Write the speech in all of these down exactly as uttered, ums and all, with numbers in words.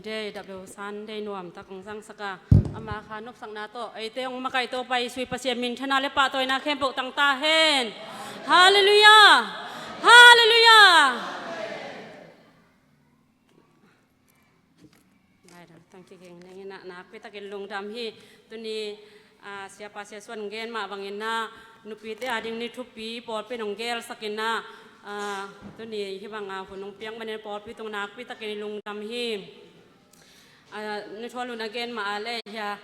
Day, W Sunday nuam tak hong zangsak a, ama kha nopsakna tawh eite hong makaih Topa Jesuh Pasian minthanna le pahtawina khempeuh tang ta hen. Halleluiah. Halleluiah. Laidang tang kiging nengin ah nakpi takin lungdam hi. Tuni ah, siapa Sia Suan gen mah bangin ah nupite a ding ni thupi pawlpi in hong gelsak in ah, ah, tuni hih bang ah hun hong piak manin pawlpi tung nakpi takin i lungdam hi. Ah, nu Thawlun a gen mah a le hia,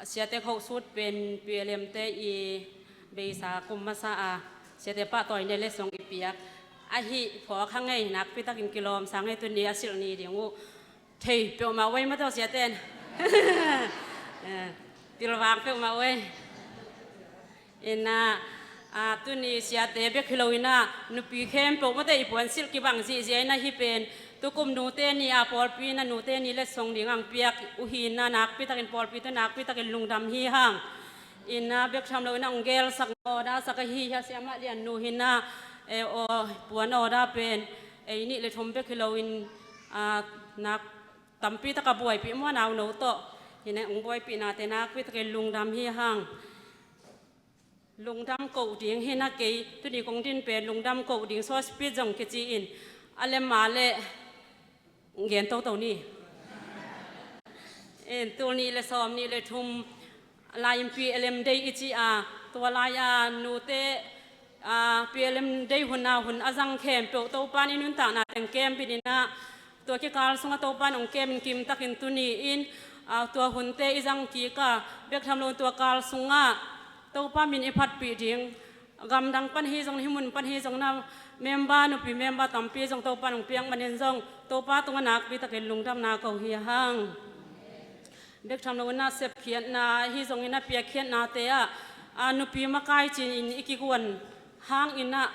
siate khauhsut pen P L M te i beisa kum masa a siate pahtawina le song i piak ahi phawk hang ei, nakpi takin kilawm sang ei. Tuni a silh ni ding uh thei peuhmah uh ei, maw tawh siate in. Eh, pilvang peuhmah uh ei. In ah, ah, tuni siate bek hi lo in ah nupi khempeuh, mawte, i puansilh kibang zihziah in ah hih pen tukum nute ni a pawlpi in ah nute ni letsong ding hong piak uh hi in ah nakpi takin pawlpi tawh nakpi takin lungdam hi hang. In ah bek tham lo in ah hong gelsak, order sak ahi hia, Siamah Lian nu hi in ah, eh, aw, puan order pen ei nih le thum bek hi lo in ah nak tampi tak a buaipih, maw, a nauno tawh. Hi in ah hong buaipihnate nakpi takin lungdam hi hang. Lungdam koh ding hi in ah kei tuni kong din pen lungdam koh ding, so speed zong kici in a lem a le gen toto ni. In tul nih le sawm nih le thum lai in P L M Day i ci a, tua lai a nute, ah, P L M Day hun a hun a zang khempeuh Topa in i nuntakna teng kem pin in ah, tua kikal sungah Topa in hong kem in kim takin tuni in, ah, tua hunte i zang kik a, bek tham lo in tua kal sungah Topa min i phatpih ding, gamdang pan hi zong, hih mun pan hi zong in ah member, nupi member tampi zong Topa in hong piak manin zong Topa tungah nakpi takin lungdamna ko hi hang. Bek tham lo in ah sepkhiatna hi zong in ah piakkhiatnate ah, ah, nupi makai ci-in i kiguan hang in ah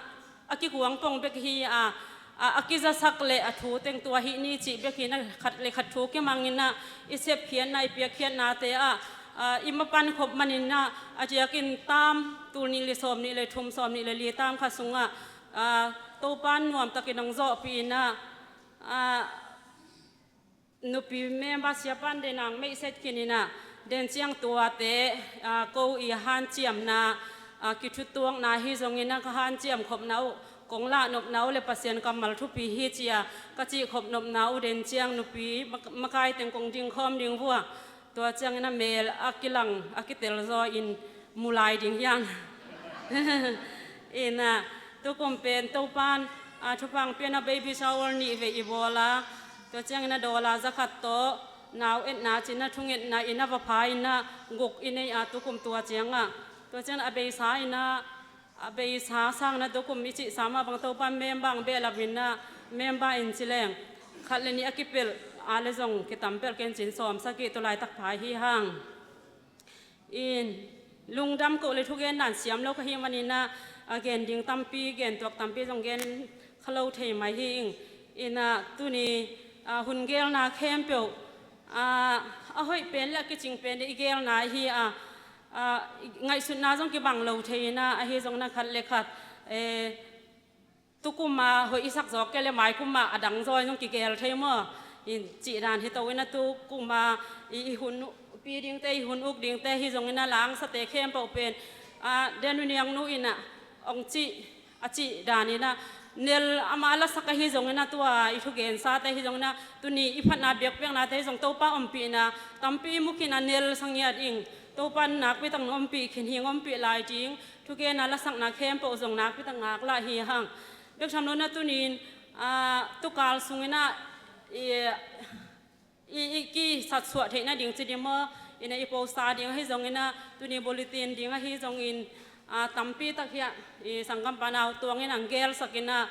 a kiguang pong bek hi a, a, a kizasak le a thu teng tua hi ni cih bek hi in ah khat le khat thu kimang in ah i sepkhiatna, i piakkhiatnate ah, ah, i mapan khop manin ah a diakin tam, tul nih le sawm nih le thum, sawm nih le li tam khat sungah, ah, Topa in nuam takin hong zawhpih in ah, ah, nupi member siapa in den ang meih set khin in ah, den ciang tuate, ah, ko i hanciamna, ah, kithutuakna hi zong in ah ka hanciam khopna uh, kong lahnopna uh le Pasian kammal thupi hi ci a ka cih khop nopna uh den ciang nupi mak-, makai teng kong dingkhawm ding vua. Tua ciang in ah mel a kilang, a kitel zaw in mu lai ding hi hang. In ah tukum pen Topa in, ah, thupha hong pia in ah baby shower nih vei i bawl a, tua ciang in ah dollar za khat tawh nau etna ci in ah thungetna in ah va pha in ah guk i nei a tukum tua ciang ah. Tua ciang in ah a beisa in ah, a beisa sang in ah tukum i cihsa mah bang Topa in member hong behlap in ah member in ci leng khat le nih a kipelh a le zong kitam pelh ken ci in sawm sagih tua laitak pha hi hang. In lungdam koh le thugen dan siam lo ka hih manin ah, a gen ding tampi, gen tuak tampi zong gen kha lo thei mai hi ing. In ah tuni, ah, hun gelna khempeuh, ah, a hoih pen le a kicing pen le i gelna hi a, ah, ngaihsutna zong kibang lo thei in ah, ahi zong in ah khat le khat, eh, tukum a hoih i sak zawk kei le maikum a a dang zaw in zong kigel thei maw? In cih dan hi to in ah tukum a i, i hun pi dingte, i hun uk dingte hi zong in ah langsate khempeuh pen, ah, den u niang nu in ah hong cih, a cih dan in ah nel amah a lasak ahi zong in ah tua i thugensate hi zong in ah tuni i phatna biakpiaknate hi zong Topa ompihna tampi mu khin a nel sa ngiat ing. Topa in nakpi tak hong ompih khin hi, hong ompih lai ding. Thugen a lasakna khempeuh zong nakpi tak ngaklah hi hang. Bek tham lo in ah tuni in, ah, tukal sung in ah i, i, i kisatsuah theihna ding ci ding maw? In ah i poster ding ahi zong in ah tuni bulletin ding ahi zong in, ah, tampi tak hi a, i sanggampa nau tuang in hong gelsak in ah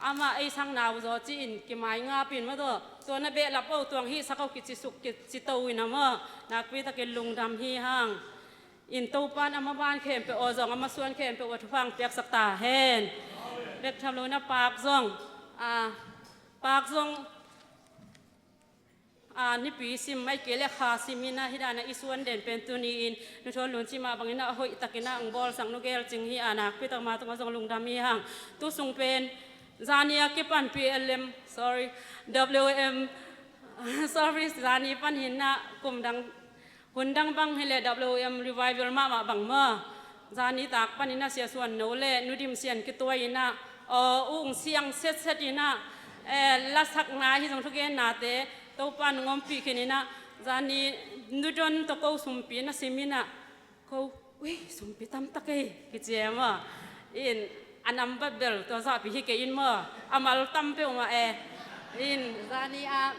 amah ei sang nau zaw ci in kimai ngap in maw tawh. Tua na behlap o, tuang hihsak o kici suk kici to in ah maw? Nakpi takin lungdam hi hang. In Topa in a maban khempeuh aw zong a masuan khempeuh aw thupha hong piaksak ta hen. Bek tham lo in ah pak zong, ah, pak zong, ah, nipi sim mai kei le kha sim in ah hih dan a i suan den pen tuni in nu Thawlun cih mah bang in ah a hoih tak in ah hong bawlsak nu Gelcing hi a, nakpi tak ma tungah zong lungdam hi hang. Tu sung pen zani a kipan P L M, sorry, W M Sorry, zani panin ah kum dang, hun dang bang hi leh W M Revival mahmah bang maw. Zani tak panin ah Sia Suan No le Nu Dim Sian kituai in ah, aw, ung siang setset in ah, eh, lasakna hi zong thugennate Topa'n hong ompih khin in ah, zani Nu Don tawh ko sumpi na sim in ah, ko, ui, sumpi tamtak ei, kici e maw. In, a nambat bel tua zahpi hi kei in maw, a mal tam peuhmah e. In, zani ah,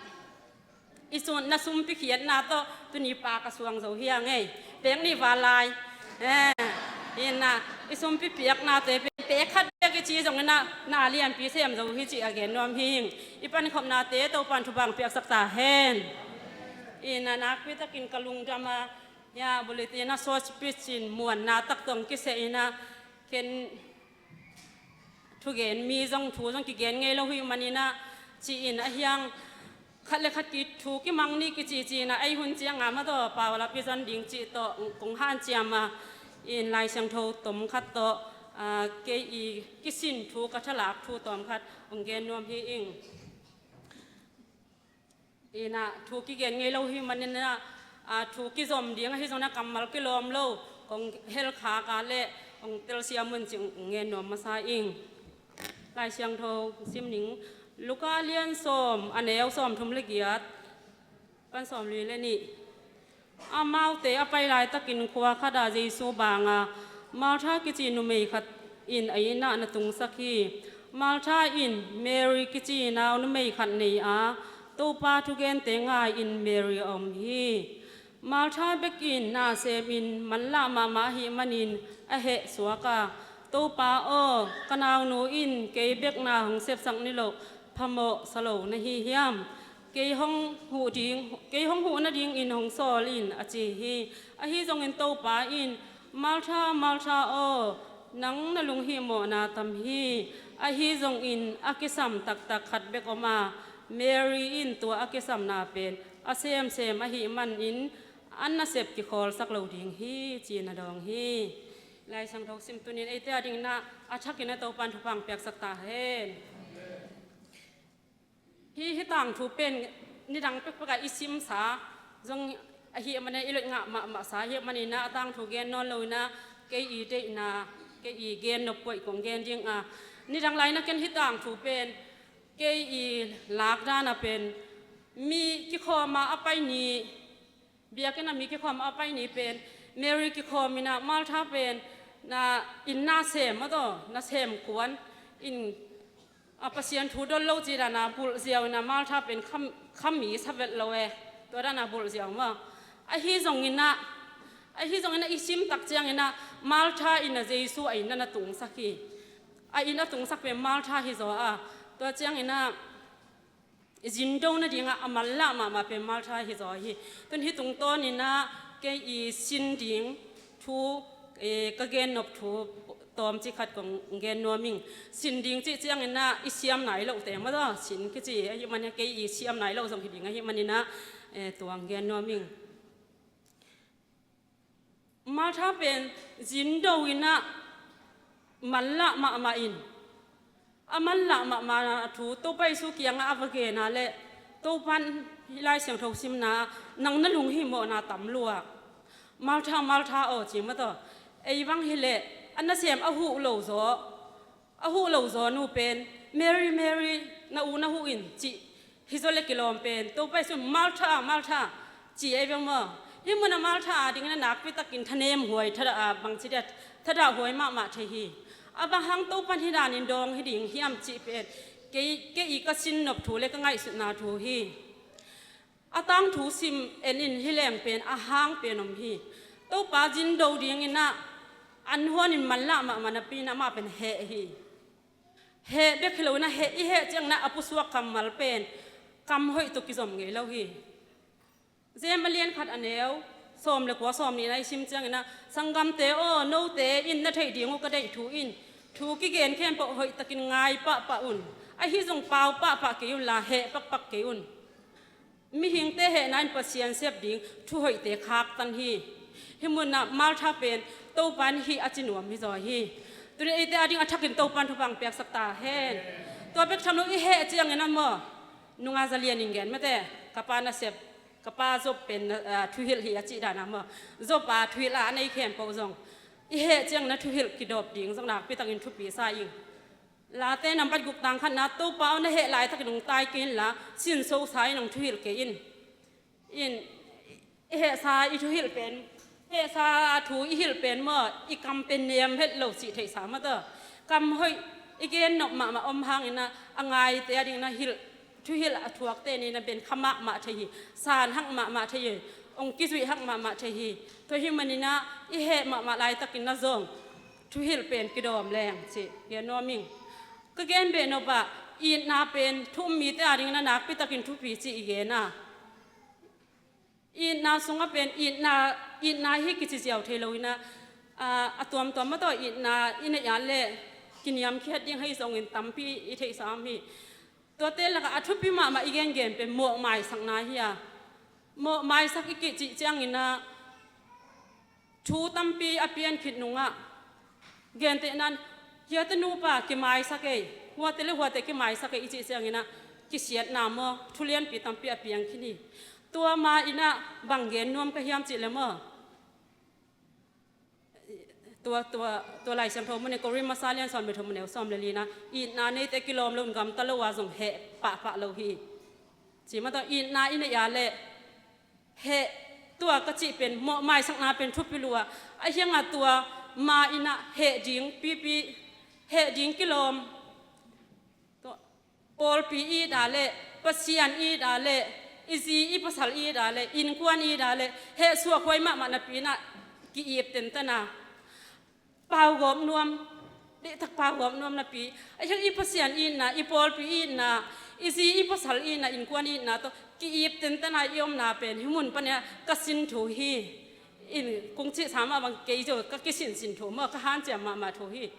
i sun, na sumpi khiatna tawh tuni pa ka suang zo hi a ngei. Pek ni va lai. Eh, in ah, i sumpi piaknate pe, pek khat bek i ci zong in ah, na lianpi sem zo hi cih a gen nuam hi ing. I pankhopnate Topa'n thupha hong piaksak ta hen. In ah, nakpi takin ka lungdam a, ya, bulletin ah short speech in muanna tak tawh kiseh in ah, ken thugen mi zong thu zong kigen ngei lo hi manin ah, ci-in a hiang khat le khat ki thu kimang ni kici ci-in ah, ei hun ciang a mah tawh paulap i zon ding cih tawh kong hanciam a, in Lai Siangtho tom khat tawh, ah, kei i kisin thu, ka thalak thu tawm khat hong gen nuam hi ing. In ah, thu kigen ngei lo hi manin ah, ah, thu kizom ding ahi zongin ah kammal kilawm lo kong hel khak a leh hong telsiam un cih hong gen nuam masa ing. Lai Siangtho sim ning. Luka lian sawm, a neu sawmthum le giat pan sawmli le nih. Amaute a pai laitakin khua khatah Jesu bang a, Martha kici numei khat in a inn ah na tungsak hi. Martha in Mary kici nau numei khat nei a, Topa thugente ngai-in Mary a om hi. Martha bek in na semin manlah mahmah ahih manin a heh suak a, Topa aw, ka naunu in kei bek na hong sepsak niloh phamawh sa lo na hi hiam? Kei hong huh ding, kei hong huh nadingin hong sawl in, a ci hi. Ahi zongin Topa in, Martha, Martha aw, nang na lunghihmawhna tam hi. Ahi zongin a kisam taktak khat bek om a, Mary in tua a kisamna pen a semsem ahih manin a nasep kikhawlsak lo ding hi, ci-in a dawng hi. Lai Siangtho sim tuni-in eite a dingin ah a thakin ah Topa'n thupha hong piaksak ta hen. Hih, hih tangthu pen nidang pekpek ah i simsa zong ahih manin i loih ngah mahmahsa ahih manin ah a tangthu gen nawn loin ah kei i deihna, kei i gen nop koih kong gen ding a, nidang lai-in ah ken hih tangthu pen kei i lakdan ah pen mi kikhawm a a pai ni, biakinn ah mi kikhawm a pai ni pen Mary kikhawm in ah Martha pen na inn na sem a tawh, na sem kuan in, a, Pasian thu dol lo ci dan a bulh ziau in ah Martha pen kham, kham mi sa vet lo e. Tua dan a bulh ziau maw. Ahi zongin ah, ahi zongin ah i sim tak ciangin ah Martha in ah Jesu a inn ah na tungsak hi. A inn ah tungsak pen Martha hi zaw a. Tua ciangin ah zindo nading ah a manlah mahmah pen Martha hi zaw hi. Tun hih tungtawnin ah kei i sin ding thu, eh, ka gen nop thu tawmcik khat kong gen nuam ing. Sin ding cih ciangin ah i siam nai lohte maw, sin kici ahih manin ah kei i siam nai lo zong hi ding ahih manin ah, eh, tua hong gen nuam ing. Martha pen zindo in ah manlah mahmah in, a manlah mahmah thu Topa Jesu kiangah a va gen a leh Topa'n hih Lai Siangtho simna ah nang na lunghihmawhna tam lua. Martha, Martha aw, ci maw tawh. Ei bang hi leh a nasem a huh lo zaw, a huh lo zaw nu pen, Mary, Mary, na u na huh in, cih hi zaw le kilawm pen Topa Jesu in Martha, Martha, ci ei ve maw. Hih mun ah Martha a dingin ah nakpi takin thanem huai, thadah, a, bangci dia, thadah huai mahmah thei hi. A bang hang Topa'n hih danin dawng hi ding hiam cih pen kei, kei i ka sin nop thu le ka ngaihsutna thu hi. A tangthu sim en in, hih leng pen a hang pen om hi. Topa zindo dingin ah an huan in manlah mahmah napi in ah amah pen heh hi. Heh bek hi lo in ah heh, i heh ciangin ah a pusuak kammal pen kam hoih tawh kizom ngei lo hi. Jem a lian khat a neu sawm le kua, sawm nih na i sim ciangin ah, sanggamte aw, note in na theih ding uh ka deih thu in thu kigen khempeuh hoih takin ngai pahpah un. Ahi zong pau pahpah kei un la, heh pakpak kei un. Mihingte hehna in Pasian sep ding thu hoihte khaktan hi. Hih mun ah Martha pen Topa'n hih a ci nuam hi zaw hi. Tuni eite a ding a thakin Topa'n thupha hong piaksak ta hen. Tua bek tham lo, i heh ciangin ah maw, nunga za lian in gen mate, ka pa nasep, ka pa Job pen na, ah, thuhilh hi a cih dan a maw. Job a thuhilh a a nei khempeuh zong i heh ciangin a thuhilh kidawp ding zong nakpi takin thupi sa ing. Late nambat guk tang khatna, Topa aw na heh laitakin hong tai kei inla, sinso sa in hong thuhilh kei in. In, i hehsa i thuhilh pen, hehsa a thu i hilh pen maw, i kam pen nem het lo cih theihsa maw taw. Kam hoih i gen nop mahmah om hangin a, a ngaite a dingin a hilh, thuhilh a thuakte ni na ben kha mahmah thei hi, san hak mahmah thei hi, hong kizuih hak mahmah thei hi. Tua hi manin a, i heh mahmah laitakin a zong thuhilh pen kidawm leng cih gen nuam ing. Ka gen beh nop ah, itna pen thu um mite a dingin a nakpi takin thupi cih i gen a, itna sungah pen itna, itna hi kici ziau thei lo in a, a, a tuamtuam maw taw itna i neih a leh kiniamkhiat ding hi zongin tampi i theihsa om hi. Tuate lakah a thupi mahmah i gengen pen mawhmaisakna hi a, mawhmaisak i kicih ciangin a, thu tampi a pian khit nungah, gentehnan, hiate nupa kimaisak ei, huate le huate kimaisak ei i cih ciangin a, kisiatna maw, thu lianpi tampi a piang khin hi. Tua ma in a bang gen nuam ka hiam cih le maw, tua, tua, tua Lai Siangtho mun in Korin masa lian sawm le thum mun in sawm le li in a, itna neite kilawm lo in gamta lo a zong heh pahpah lo hi. Ci maw taw, itna i neih a leh heh, tua ka cih pen mawhmaisakna pen thupi lua. A hiangah tua ma in a heh ding pipi, heh ding kilawm. Tua, pawlpi i it a leh, Pasian i it a leh, i zi i pasal i it a leh, innkuan i it a leh, heh suakhuai mahmah napi in a ki-ip tenten a, paugawp nuam, deihtak paugawp nuam napi, a hiang i Pasian i itna, i pawlpi i itna, i zi i pasal i itna, innkuan i itna tawh ki-ip tenten a i omna pen hih mun panin a ka sin thu hi. In kong cihsa mah bang kei zong ka kisinsin thu maw, ka hanciam mahmah thu hi.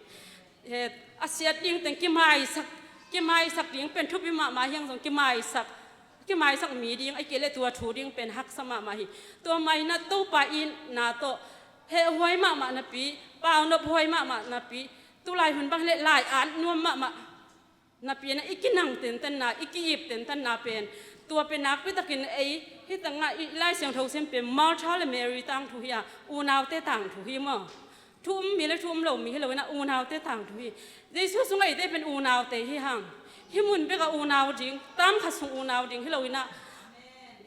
He, a siat ding teng kimaisak, kimaisak ding pen thupi mahmah hiang zong kimaisak, kimaisak mi ding, a kei leh tua thu ding pen haksa mahmah hi. Tua ma in a Topa itna tawh, hehhuai mahmah napi, paunophuai mahmah napi, tulai hun bang leh lai-at nuam mahmah napi in a i kinang tentenna, i ki-ip tentenna pen, tua pen nakpi takin ei, hih tangah i Lai Siangtho sim pen Martha le Mary tangthu hi a, unaute tangthu hi maw. Thu um mi le thu um lo mi hi lo in a, unaute tangthu hi. Jesu sungah eite pen unaute hi hang. Hih mun bekah unau ding, tam khat sung unau ding hi lo in a,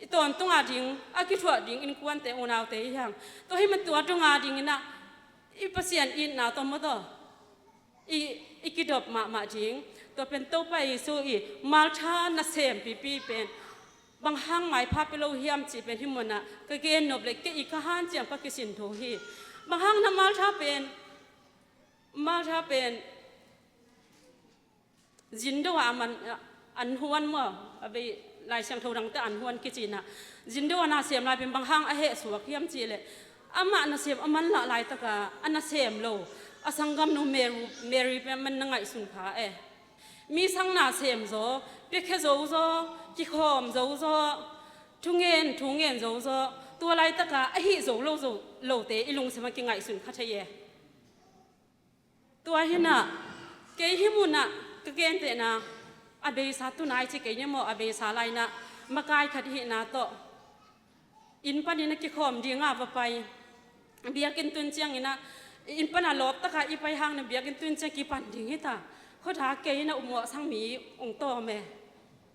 i tawntung a ding, a kithuah ding innkuante unaute hi hang. Tua hi man tua tung a ding in a, i Pasian itna tawh maw taw, i, i kidop mahmah ding. Tua pen Topa Jesu i Martha nasem pipi pen bang hang maipha pia lo hiam cih pen hih mun ah ka gen nop leh kei i ka hanciam ka kisin thu hi. Bang hang na Martha pen, Martha pen zindo a man, an huan maw, a bei Lai Siangtho dangte an huan kici in a, zindo a nasem lai pen bang hang a heh suak hiam cih leh, amah nasem a manlah laitak a, a nasem lo a sanggamnu Mary, Mary pen man na ngaihsun kha e. Mi sang nasem zaw, piakhia zo zaw, kikhawm zo zaw, thungen, thungen zo zaw, tua laitak a a hih zo lo, zo lote i lungsim ah kingaihsun kha thei e. Tua hi in a, kei hih mun ah ka gentehna, a beisa tu nai ci kei ni maw, a beisa lai in a, makai khat hihna tawh inn panin a kikhawm ding a va pai. Biakinn tun ciangin a, inn pan a lawp tak a i pai hang in a, biakinn tun ciang kipan ding hi ta. Khuata kei in a upmawhsang mi hong tawm e.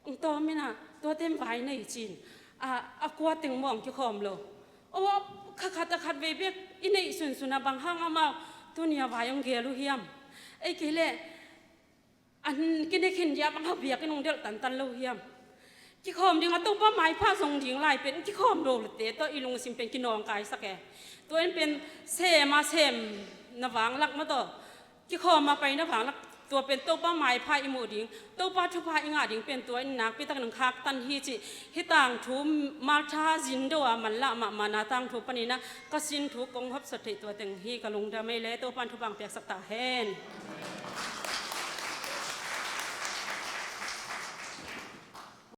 Hong tawm in a, tuate in vai nei ci in a, a kua teng maw hong kikhawm lo. Aw, kha khat a khat vei bek i neih sunsun a, bang hang amau tuni a vai hong gel uh hiam? Ei kei leh an kine khin dia bang hang biakinn hong delh tantan lo hiam? Kikhawm ding a, Topa maipha zong ding lai pen kikhawm lo lote tawh i lungsim pen kinawngkaisak e. Tua in pen sem a sem na vanglak maw taw, kikhawm a pai na vanglak, tua pen Topa maipha i muh ding, Topa thupha i ngah ding pen tua in nakpi takin hong khaktan hi cih, hih tangthu Martha zindo a manlah mahmahna tangthu panin a ka sin thu kong hopsot theih tua teng hi. Ka lungdam ei leh, Topa in thupha hong piaksak ta hen.